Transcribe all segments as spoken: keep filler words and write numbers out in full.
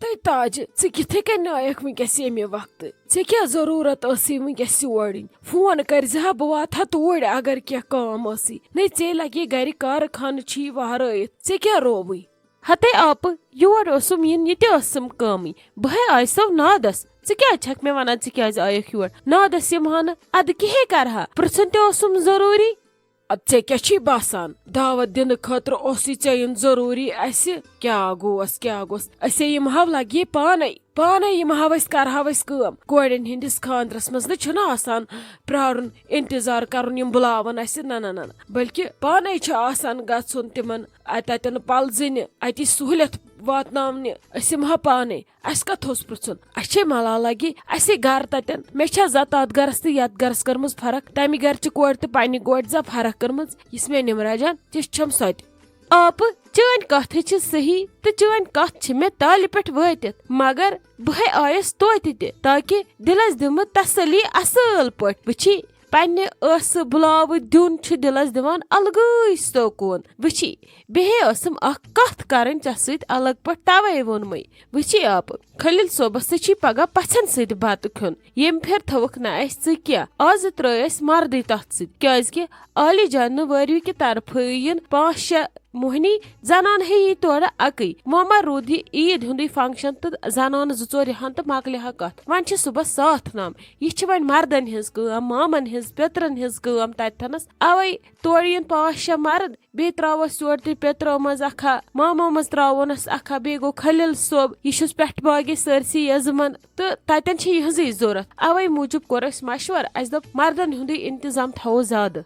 ہتے تاج، ژٕ کِتھے کٔنۍ آیکھ وٕنکیٚس ییٚمہِ وقتہٕ؟ ژےٚ کیٛاہ ضروٗرت ٲسٕے وٕنکیٚس یور یِنۍ؟ فون کٔرۍ زِ ہا، بہٕ واتہٕ ہا توٗرۍ اگر کینٛہہ کٲم ٲسٕے۔ نے، ژےٚ لگے گرِ کارخانہٕ چھی وہرٲیِتھ، ژےٚ کیٛاہ رووٕے؟ ہتے آپہٕ، یور اوسُم یُن، یہِ تہِ ٲسٕم کٲمٕے۔ بہٕ ہے آیسو نادس۔ ژٕ کیٛازِ چھکھ مےٚ ونان ژٕ کیٛازِ آیکھ یور؟ نادس یِمہٕ ہا نہٕ ادٕ کِہے کرٕ ہا، پرژھُن تہِ اوسُم ضروٗری۔ ادٕ ژےٚ کیٛاہ چھی باسان، دعوت دِنہٕ خٲطرٕ اوسُے ژےٚ یُن ضروٗری اسہِ؟ کیٛاہ گوس، کیٛاہ گوس؟ أسے یِمہٕ ہاو لگی پانے، پانے یِمہٕ ہاو أسۍ، کرہاو أسۍ کٲم۔ کورٮ۪ن ہٕنٛدِس خانٛدرس منٛز نہٕ چھُنہٕ آسان پرارُن، انتظار کرُن، یِم بُلاون اسہِ، نہ، نہ، نہ، نہ۔ بلکہِ پانے چھُ آسان گژھُن تِمن، اتہِ تتٮ۪ن پلزٕنہِ، اتی سہوٗلیت واتناونہِ۔ أسۍ یِمہٕ ہا پانے۔ اسہِ کتھ اوس پرژھُن؟ اسہِ چھے ملال لگی، اسے گرٕ تتٮ۪ن۔ مےٚ چھا زتھ اتھ گرس تہٕ یتھ گرس کٔرمٕژ فرق؟ تمہِ گرِ چہِ کورِ تہٕ پننہِ کورِ زا فرق کٔرمٕژ؟ یُس مےٚ نِمراجان تہِ چھم سۄ تہِ۔ آپہٕ، چٲنۍ کتھ ہے چھِ صحیح تہٕ چٲنۍ کتھ چھِ مےٚ تالہِ پٮ۪ٹھ وٲتِتھ، مگر بہٕ ہے آیس توتہِ تہِ تاکہِ دِلس دِمہٕ تسلی اصل پٲٹھۍ۔ وٕچھی، پننہِ ٲسہٕ بُلاوٕ دیُن چھُ دِلس دِوان الگٕے سکوٗن۔ وٕچھی، بیٚیہِ ٲسٕم اکھ کتھ کرٕنۍ ژےٚ سۭتۍ الگ پٲٹھۍ، توے ووٚنمے۔ وٕچھی آپہٕ، خلیل صٲبس سۭتۍ چھی پگاہ پژھٮ۪ن سۭتۍ بتہٕ کھیوٚن۔ ییٚمہِ پھِرِ تھٲوٕکھ نہٕ اسہِ ژٕ کینٛہہ۔ آزٕ ترٲے اسہِ مردٕے تتھ سۭتۍ، کیازِ کہِ عالی جانہٕ وٲروِ کہِ طرفہٕ یِن پانٛژھ شےٚ موہنی، زنان ہے یی تورٕ اکٕے۔ وۄنۍ ما روٗد یہِ عیٖد ہُنٛدُے فنکشن تہٕ زنانہٕ زٕ ژور یِہن تہٕ مۄکلہِ ہا کتھ۔ وۄنۍ چھِ صُبحس ساتھ نام۔ یہِ چھِ وۄنۍ مردن ہٕنٛز کٲم، مامن ہٕنٛز، پیٚترن ہٕنٛز کٲم تتہِ تھنس۔ اوے تورٕ یِن پانٛژھ شےٚ مرد، بیٚیہِ ترٛاووس یورٕ تہِ پیٚترو منٛز اکھا، مامو منٛز ترٛاوونس اکھا، بیٚیہِ گوٚو خلیل صٲب، یہِ چھُس پٮ۪ٹھٕ باگے سٲرسٕے یزمن۔ تہٕ تتٮ۪ن چھِ یِہٕنٛزٕے ضروٗرت۔ اوے موٗجوٗب کوٚر اسہِ مشورٕ، اسہِ دوٚپ مردن ہُنٛدُے انتظام تھاوو زیادٕ۔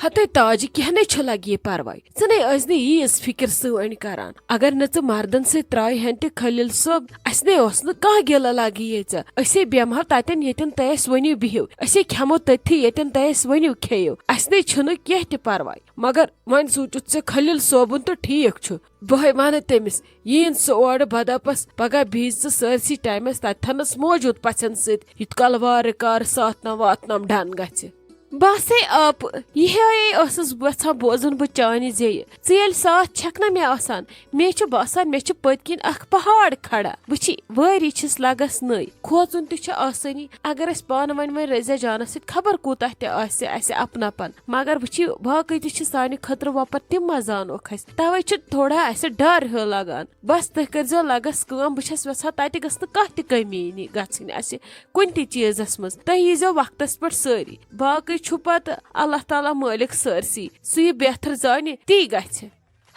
ہتے تاج، کینٛہہ نے چھُ لگہِ پرواے، ژٕ نے ٲسۍ نہٕ ییٖژ فکر سٲنۍ کران۔ اگر نہٕ ژٕ مردن سۭتۍ ترٛایہِ ہن تہِ خلیل صٲب، اسہِ نے اوس نہٕ کانٛہہ گِلہٕ لگہِ ییٚتہِ۔ أسے بیٚہمہو تتٮ۪ن ییٚتٮ۪ن تۄہہِ اسہِ ؤنِو بِہِو، أسے کھٮ۪مو تٔتھی ییٚتٮ۪ن تۄہہِ اسہِ ؤنِو کھیٚیِو، اسہِ نے چھُنہٕ کینٛہہ تہِ پرواے۔ مگر وۄنۍ سوٗنٛچُتھ ژےٚ خلیل صٲبُن تہٕ ٹھیٖک چھُ، بہٕ ہے ونہٕ تٔمِس، یِیِن سُہ اورٕ، بہٕ دپس پگاہ بیٚہزِ ژٕ سٲرسٕے ٹایمس تتھنس موجود پژھٮ۪ن سۭتۍ، یُتھ کال وارٕ کارٕ ساتھ نام واتنام ڈن گژھِ۔ بس ہے آپہٕ، یِہے ٲسٕس بہٕ یژھان بوزُن بہٕ چانہِ زیٚیہِ۔ ژٕ ییٚلہِ ساتھ چھکھ نہ مےٚ آسان، مےٚ چھُ باسان مےٚ چھُ پٔتۍ کِنۍ اکھ پہاڑ کھڑا۔ وٕچھی، وٲری چھِس لگس نٔے، کھوژُن تہِ چھُ آسٲنی۔ اگر أسۍ پانہٕ ؤنۍ وۄنۍ رضیہ جانس سۭتۍ خبر کوٗتاہ تہِ آسہِ اسہِ اپناپن، مگر وٕچھی، باقٕے تہِ چھِ سانہِ خٲطرٕ وۄپر، تِم ما زانوکھ أسۍ۔ توے چھُ تھوڑا اسہِ ڈر ہیوٗ لگان۔ بس تُہۍ کٔرۍزیو لگس کٲم، بہٕ چھس یژھان تتہِ گٔژھ نہٕ کانٛہہ تہِ کٔمی نی گژھٕنۍ اسہِ کُنہِ تہِ چیٖزس منٛز۔ تُہۍ ییٖزیو وقتس پٮ۪ٹھ سٲری، باقٕے چھُ پتہٕ اللہ تعالیٰ مٲلِک سٲرسٕے، سُہ یہِ بہتر زانہِ تی گژھِ۔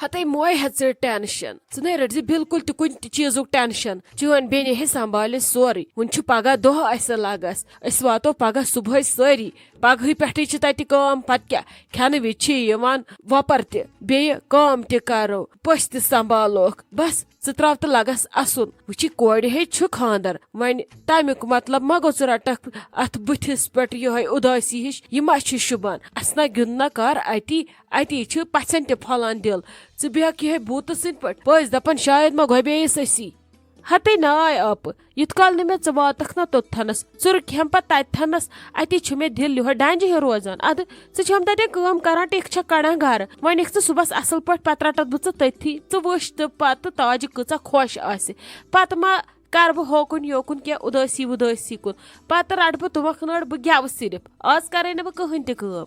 ہتے موے، ہیٚہ ژٕ ٹینشن، ژٕ نے رٔٹزِ بالکل تہِ کُنہِ تہِ چیٖزُک ٹینشن۔ چٲنۍ بیٚنہِ ہے سنبھالہِ سورُے۔ وُنہِ چھُ پگاہ دۄہ اسہِ لگس، أسۍ واتو پگاہ صبحٲے سٲری۔ پگہٕے پٮ۪ٹھٕے چھِ تتہِ کٲم، پتہٕ کیٛاہ؟ کھٮ۪نہٕ وِزِ چھِ یِوان وۄپر تہِ، بیٚیہِ کٲم تہِ کرو، پٔژھۍ تہِ سنبھالوکھ۔ بس، ژٕ تراو تہٕ لگس اسُن۔ وٕچھی، کورِ ہے چھُ خاندر، وۄنۍ تمیُک مطلب ما گوٚو ژٕ رٹکھ اتھ بٕتھِس پٮ۪ٹھ یِہوٚے اُدٲسی ہِش؟ یہِ ما چھُ شوٗبان؟ اسہِ نا گیُنٛد نا کر اتی، اتی چھِ پژھٮ۪ن تہِ پھۄلان دِل۔ ژٕ بیٚہکھ یِہوٚے بھوٗتہٕ سٕنٛدۍ پٲٹھۍ۔ پٔژھۍ دپان شاید ما گۄبییس أسی۔ ہتے ناے آپہٕ، یُتھ کال نہٕ مےٚ ژٕ واتکھ نا توٚتتھنس، ژٕ رُکہِ ہم پتہٕ تتہِ تھنس، اتی چھُ مےٚ دِل یِہوٚے ڈنجہِ ہیوٚر روزان۔ ادٕ ژٕ چھَم تتٮ۪ن کٲم کران، ٹِکھ چھکھ کڑان گرٕ، وۄنۍ یِکھ ژٕ صُبحس اصل پٲٹھۍ، پتہٕ رٹتھ بہٕ ژٕ تٔتھی۔ ژٕ وٕچھ تہٕ پتہٕ تاجہِ کۭژاہ خۄش آسہِ۔ پتہٕ ما کرٕ بہٕ ہوکُن یوکُن کینٛہہ اُدٲسی وُدٲسی کُن، پتہٕ رٹہٕ بہٕ تُمبکھ نٲر، بہٕ گٮ۪وٕ صرف۔ آز کرے نہٕ بہٕ کٕہٕنۍ تہِ کٲم۔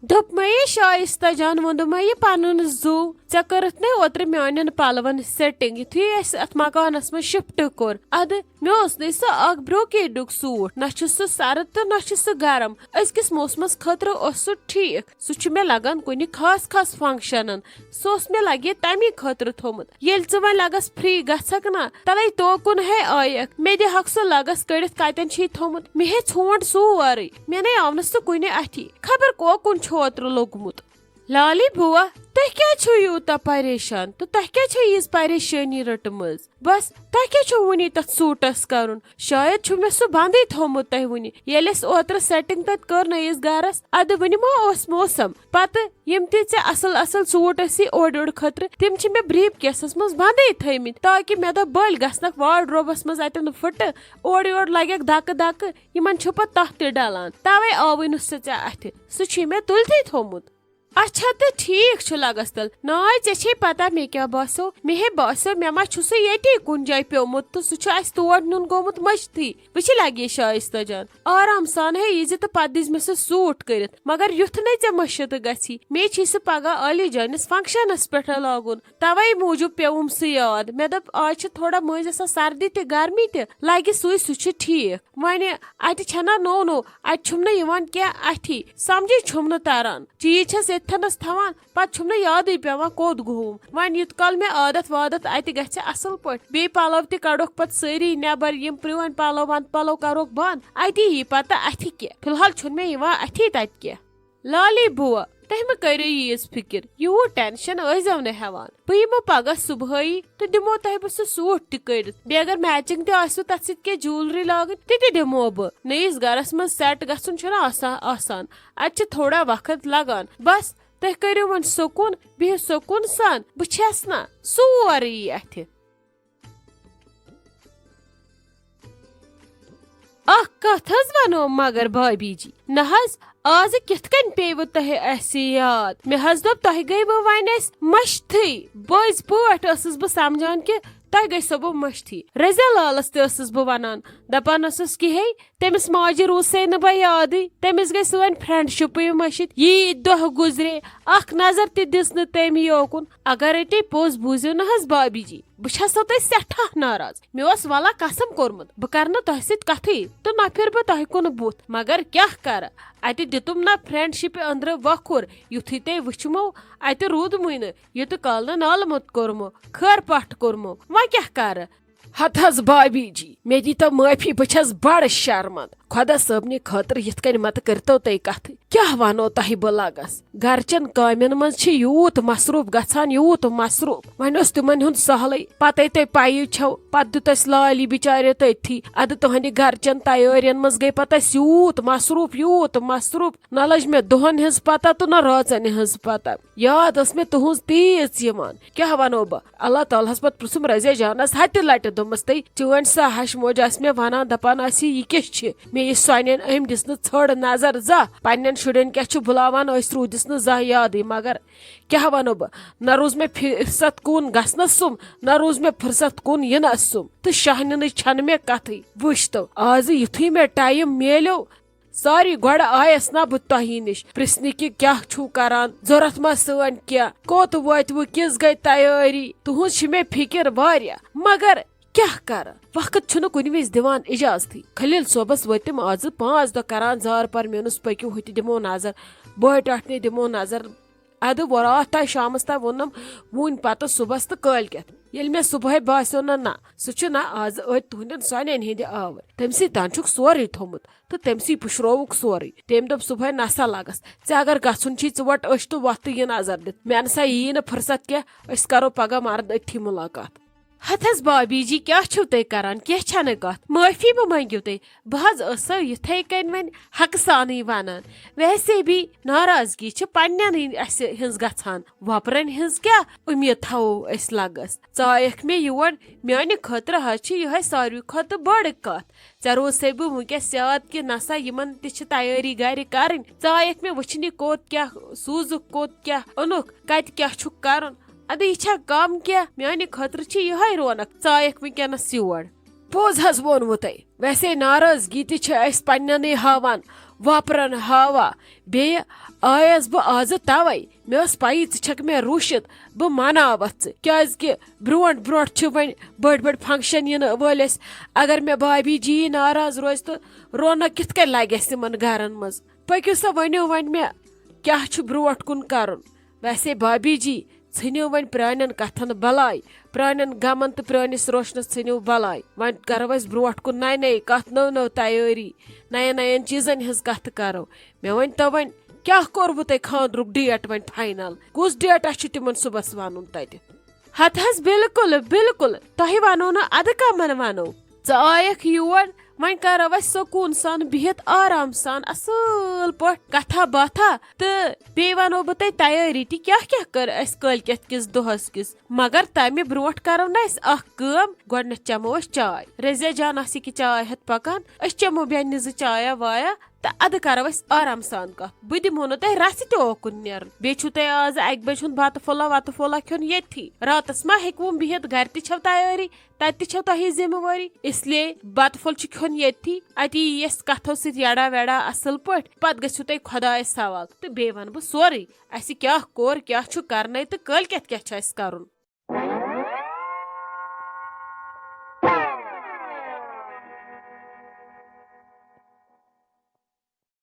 دوٚپمَے شایستہ جان، ووٚن دوٚپمَے یہِ پَنُن زُو، ژےٚ کٔرٕتھ نے اوترٕ میٛانٮ۪ن پَلوَن سیٹنگ، یُتھُے اَسہِ اَتھ مکانَس منٛز شفٹ کوٚر۔ اَدٕ مےٚ اوس نَے سُہ اَکھ بروکیڈُک سوٗٹ، نہ چھُ سُہ سرد تہٕ نہ چھُ سُہ گرم۔ أزکِس موسمَس خٲطرٕ اوس سُہ ٹھیٖک۔ سُہ چھُ مےٚ لَگان کُنہِ خاص خاص فنکشنَن۔ سُہ اوس مےٚ لگے تَمی خٲطرٕ تھوٚمُت۔ ییٚلہِ ژٕ وۄنۍ لگس فری گژھکھ نا، تَلَے توکُن ہے آیکھ۔ مےٚ دِ ہکھ سُہ لگس کٔڑِتھ کَتٮ۪ن چھُے تھوٚمُت۔ مےٚ ہے ژھونٛڈ سورُے۔ مےٚ نے آو نہٕ سُہ کُنہِ اَتھِ۔ خبر کوکُن چھُ اوترٕ لوٚگمُت۔ لالی بُوا، تُہۍ کیٛازِ چھِو یوٗتاہ پریشان تہٕ تۄہہِ کیٛازِ چھےٚ ییٖژ پریشٲنی رٔٹمٕژ؟ بس، تۄہہِ کیٛاہ چھُو وُنہِ تتھ سوٗٹس کرُن؟ شاید چھُ مےٚ سُہ بندٕے تھوٚومُت تۄہہِ وُنہِ۔ ییٚلہِ اَسہِ اوترٕ سیٹنگ تتہِ کٔر نٔیِس گرس، ادٕ وُنہِ ما اوس موسم؟ پتہٕ یِم تہِ ژےٚ اصل اصل سوٗٹ ٲسی اورٕ یورٕ خٲطرٕ، تِم چھِ مےٚ بریف کیسس منٛز بندٕے تھٲومٕتۍ، تاکہِ مےٚ دوٚپ بٔلۍ گژھنکھ واڈروبس منٛز اتٮ۪ن فٕٹہٕ، اورٕ یورٕ لگٮ۪کھ دکہٕ دکہٕ، یِمن چھُ پتہٕ تتھ تہِ ڈلان۔ توے آوٕے نہٕ سُہ ژےٚ اتھِ، سُہ چھُے مےٚ تُلتھٕے تھوٚومُت۔ اچھا تہٕ ٹھیٖک چھُ لگس تل۔ ناے، ژےٚ چھے پتہ مےٚ کیٛاہ باسیو؟ مےٚ ہے باسیو مےٚ ما چھُ سُہ ییٚتی کُنہِ جایہِ پیومُت تہٕ سُہ چھُ اسہِ تور نیُن گوٚمُت مٔشتھٕے۔ وٕچھِ لگہِ یہِ شایستہ جان۔ آرام سان ہے ییٖزِ تہٕ پتہٕ دِزِ مےٚ سُہ سوٗٹ کٔرِتھ۔ مگر یُتھ نَے ژےٚ مٔشِتھ گژھی، مے چھُے سُہ پگاہ علی جانِس فنکشنس پٮ۪ٹھ لاگُن۔ توے موٗجوٗب پیوٚوُم سُہ یاد۔ مےٚ دوٚپ، آز چھِ تھوڑا مٔنٛزۍ آسان سردی تہِ گرمی تہِ، لگہِ سُے، سُہ چھُ ٹھیٖک۔ وۄنۍ اتہِ چھنا نوٚو نوٚو، اتہِ چھُم نہٕ یِوان کینٛہہ اتھی، سمجھے چھُم نہٕ تران۔ چیٖز چھس ییٚتھنس تھاوان، پتہٕ چھُم نہٕ یادٕے پٮ۪وان کوٚت گوٚوُم۔ وۄنۍ یُت کال مےٚ عادت وادت اتہِ گژھِ اصل پٲٹھۍ، بیٚیہِ پلو تہِ کڑوکھ پتہٕ سٲری نٮ۪بر، یِم پرٛٲنۍ پلو ونٛدٕ پلو کرہوکھ بنٛد، اتی یی پتہٕ اتھِ کینٛہہ۔ فی الحال چھُنہٕ مےٚ یِوان اتھی تتہِ کینٛہہ۔ لالی بُوَ، تُہۍ مہٕ کٔرِو ییٖژ فِکِر، یوٗت ٹینشن ٲسۍزیو نہٕ ہٮ۪وان۔ بہٕ یِمہٕ پگاہ صُبحٲیی تہٕ دِمو تۄہہِ بہٕ سُہ سوٗٹ تہِ کٔڑِتھ۔ بیٚیہِ اگر میچنگ تہِ آسِوٕ تَتھ سۭتۍ کینٛہہ جیولری لاگٕنۍ، تہِ تہِ دِمو بہٕ۔ نٔیِس گرس منٛز سیٹ گژھُن چھُنہٕ آسان آسان۔ اَتہِ چھِ تھوڑا وقت لگان۔ بس، تُہۍ کٔرِو وۄنۍ سکوٗن، بِہِو سکوٗن سان۔ بہٕ چھَس نہ سورُے اَتھِ۔ اکھ کتھ حظ ونو مگر بھابی جی، نہ حظ، آز کِتھ کٔنۍ پیٚیوٕ تۄہہِ اسہِ یاد؟ مےٚ حظ دوٚپ تۄہہِ گٔیوٕ وۄنۍ اسہِ مٔشتھٕے۔ بٔزۍ پٲٹھۍ ٲسٕس بہٕ سمجھان کہِ تۄہہِ گٔے سۄ بہٕ مٔشتھٕے۔ رضا لالس تہِ ٲسٕس بہٕ ونان، دپان ٲسٕس کہِ ہے، تٔمِس ماجہِ روٗزسے نہٕ بہٕ یادٕے، تٔمِس گٔے سٲنۍ فرینڈشپٕے مٔشِتھ۔ یی دۄہ گُزرے، اکھ نظر تہِ دِژ نہٕ تٔمۍ یوکُن۔ اگر أتی پوٚز بوٗزِو نہ حظ بھابی جی، بہٕ چھسو تۄہہِ سٮ۪ٹھاہ ناراض۔ مےٚ اوس ولا قسم کوٚرمُت، بہٕ کرٕ نہٕ تۄہہِ سۭتۍ کتھٕے تہٕ نہ پھِرٕ بہٕ تۄہہِ کُن بُتھ۔ مگر کیٛاہ کرٕ، اتہِ دِتُم نہ فرینڈشپہِ أنٛدرٕ وۄکھُر۔ یُتھُے تۄہہِ وٕچھمو، اتہِ روٗدمُے نہٕ، یہِ تہٕ کالہٕ نالہٕ موٚت کوٚرمو، خٲر پٹھ کوٚرمو۔ وۄنۍ کیٛاہ کرٕ؟ ہتہٕ حظ بھابی جی، مےٚ دیٖتو معٲفی، بہٕ چھس بڑٕ شرمند۔ خۄدا صٲبنہِ خٲطرٕ یِتھ کٔنۍ متہٕ کٔرتو تُہۍ کتھٕ۔ کیٛاہ ونو تۄہہِ بہٕ لگس؟ گرچٮ۪ن کامٮ۪ن منٛز چھِ یوٗت مصروٗف گژھان، یوٗت مصروٗف۔ وۄنۍ اوس تِمن ہُنٛد سہلٕے۔ پتے تۄہہِ پیی چھو، پتہٕ دیُت اسہِ لالی بچارِ تٔتھی۔ ادٕ تُہنٛدِ گرچٮ۪ن تیٲرین منٛز گٔے پتہٕ اسہِ یوٗت مصروٗف، یوٗت مصروٗف۔ نہ لٔج مےٚ دۄہن ہٕنٛز پتہ تہٕ نہ رٲژن ہٕنٛز پتہ۔ یاد ٲس مےٚ تُہٕنٛز تیٖژ یِوان۔ کیٛاہ ونو بہٕ؟ اللہ تعالیٰ ہس پتہٕ پرٛژھُم رضیہ جانس ہتہِ لٹہِ، دوٚپمس، تٔے چٲنۍ سۄ ہش موج آسہِ مےٚ ونان، دپان آسہِ، یہِ کیٛاہ چھِ؟ مےٚ یہِ سۄنٮ۪ن أمۍ دِژ نہٕ ژھٔڑ نظر زانٛہہ۔ پننٮ۪ن شُرٮ۪ن کیٛاہ چھُ بُلاوان، أسۍ روٗدِس نہٕ زانٛہہ یادٕے۔ مگر کیٛاہ ونو بہٕ؟ نہ روٗز مےٚ فرصت کُن گژھنس سُم، نہ روٗز مےٚ فرصت کُن یِنس سُم۔ تہٕ شاہ نِنٕچ چھنہٕ مےٚ کتھٕے۔ وٕچھ تو، آزٕ یُتھُے مےٚ ٹایم میلیو، ساری گۄڈٕ آیس نا بہٕ تۄہی نِش پرژھنہِ کہِ کیٛاہ چھُو کران، ضوٚرتھ ما سٲنۍ کینٛہہ، کوٚت وٲتوٕ، کِژھ گٔے تیٲری؟ تُہنٛز چھِ مےٚ فِکر واریاہ، مگر کیٛاہ کرٕ؟ وقت چھُنہٕ کُنہِ وِزِ دِوان اجازتھٕے۔ خلیل صٲبس وٲتۍ تِم آزٕ پانٛژھ دۄہ کران زار پر، مےٚ ووٚنُس، پٔکِو ہُتہِ دِمو نظر، بٲے ٹاٹھنہِ دِمو نظر۔ ادٕ وۄنۍ راتھ تام شامس تام ووٚنُم، وُنۍ پتہٕ صُبحس تہٕ کٲلۍ کٮ۪تھ۔ ییٚلہِ مےٚ صُبحٲے باسیو نہ، نہ، سُہ چھُ نہ آز أتھۍ تُہنٛدٮ۪ن سۄنٮ۪ن ہِنٛدِ آورٕ۔ تٔمۍ سٕے تام چھُکھ سورُے تھوٚمُت تہٕ تٔمۍ سٕے پُشرووُکھ سورُے۔ تٔمۍ دوٚپ صُبحٲے، نسا لگس، ژےٚ اگر گژھُن چھُے، ژٕ وَٹ أچھ تہٕ وۄتھ تہٕ یہِ نظر دِتھ۔ مےٚ نسا ییی نہٕ فرصت کینٛہہ، أسۍ کرو پگاہ مرد أتھی مُلاقات۔ ہتھ حظ بابی جی، کیٛاہ چھِو تُہۍ کران؟ کینٛہہ چھنہٕ کتھ، معٲفی مہ منٛگِو تُہۍ۔ بہٕ حظ ٲسو یِتھے کٔنۍ وۄنۍ حقہٕ سانٕے ونان۔ ویسے بھی ناراضگی چھِ پننٮ۪نٕے اسہِ ہٕنٛز گژھان، وۄپرن ہٕنٛز کیٛاہ اُمید تھاوو أسۍ لگس؟ ژٕ آیکھ مےٚ یور، میانہِ خٲطرٕ حظ چھِ یِہے ساروی کھۄتہٕ بٔڑ کتھ۔ ژےٚ روزسے بہٕ وٕنکیٚس یاد کہِ نسا یِمن تہِ چھِ تیٲری گرِ کرٕنۍ۔ ژٕ آیکھ مےٚ وٕچھنہِ کوٚت کیٛاہ سوٗزُکھ، کوٚت کیٛاہ اوٚنُکھ، کتہِ کیٛاہ چھُکھ کرُن۔ ادٕ یہِ چھا کم کینٛہہ؟ میانہِ خٲطرٕ چھِ یِہے رونق، ژٕ آیکھ وٕنکیٚنس یور۔ پوٚز حظ ووٚنوٕ تۄہہِ۔ ویسے ناراضگی تہِ چھِ أسۍ پننٮ۪نٕے ہاوان، وۄپرن ہاوان۔ بیٚیہِ آیس بہٕ آزٕ توے۔ مےٚ ٲس پَیی ژٕ چھَکھ مےٚ روٗشِتھ، بہٕ مَناوَتھ ژٕ۔ کیٛازِکہِ برٛونٛٹھ برٛونٛٹھ چھِ وۄنۍ بٔڑۍ بٔڑۍ function یِنہٕ وٲلۍ اَسہِ۔ اگر مےٚ بھابھی جی ناراض روزِ تہٕ رونق کِتھ کٔنۍ لَگہِ اَسہِ یِمَن گَرَن منٛز؟ پٔکِو سا، ؤنِو وۄنۍ مےٚ کیٛاہ چھُ برٛونٛٹھ کُن کَرُن؟ ویسے بھابھی جی، ژھٕنِو وۄنۍ پرٛانٮ۪ن کَتھَن بَلاے۔ پرٛانٮ۪ن غمَن تہٕ پرٛٲنِس روشنَس ژھٕنِو بَلاے۔ وۄنۍ کَرو أسۍ برٛونٛٹھ کُن نَیہِ نَیہِ کَتھ، نٔو نٔو تیٲری، نَیَن نَیَن چیٖزَن ہِنٛز کَتھٕ کَرو۔ مےٚ ؤنۍ تو وۄنۍ، کیٛاہ کوٚروٕ تۄہہِ خانٛدرُک date وۄنۍ final؟ کُس date چھُ تِمَن صُبحَس وَنُن تَتہِ؟ ہَتہٕ حظ، بِلکُل، بِلکُل۔ تۄہہِ وَنو نہٕ، اَدٕ کَمَن وَنو؟ ژٕ آیَکھ یور، وۄنۍ کَرو أسۍ سکوٗن سان بِہِتھ آرام سان اَصٕل پٲٹھۍ کَتھا باتھا، تہٕ بیٚیہِ وَنو بہٕ تۄہہِ تیٲری تہِ کیٛاہ کیٛاہ کٔر اَسہِ کٲلۍکٮ۪تھ کِس دۄہَس کِس۔ مگر تَمہِ برٛونٛٹھ کَرو نہ أسۍ اَکھ کٲم، گۄڈٕنٮ۪تھ چٮ۪مو أسۍ چاے۔ رضیہ جان آسہِ ییٚکیٛاہ چاے ہٮ۪تھ پَکان، أسۍ چٮ۪مو بیٚنہِ زٕ چایا وایا، تہٕ ادٕ کرو أسۍ آرام سان کتھ۔ بہٕ دِمو نہٕ تۄہہِ رژھِ تہِ اوکُن نیرُن۔ بیٚیہِ چھُو تۄہہِ آز اکہِ بجہِ ہُنٛد بتہٕ پھوٚلہ وتہٕ پھوٚلہ کھیوٚن ییٚتھی۔ راتس ما ہیٚکوٕ بِہِتھ؟ گرِ تہِ چھو تیٲری، تتہِ تہِ چھو تۄہی ذمہٕ وٲری۔ اس لیے بتہٕ پھوٚل چھُ کھیوٚن ییٚتھی۔ اتی یی اسہِ کتھو سۭتۍ یڑا ویڑا اصل پٲٹھۍ۔ پتہٕ گژھِو تۄہہِ خۄدایس حوالہٕ تہٕ بیٚیہِ ونہٕ بہٕ سورُے۔ اسہِ کیٛاہ کوٚر، کیٛاہ چھُ کرنے تہٕ کٲلۍ کٮ۪تھ کیٛاہ چھُ اسہِ کرُن۔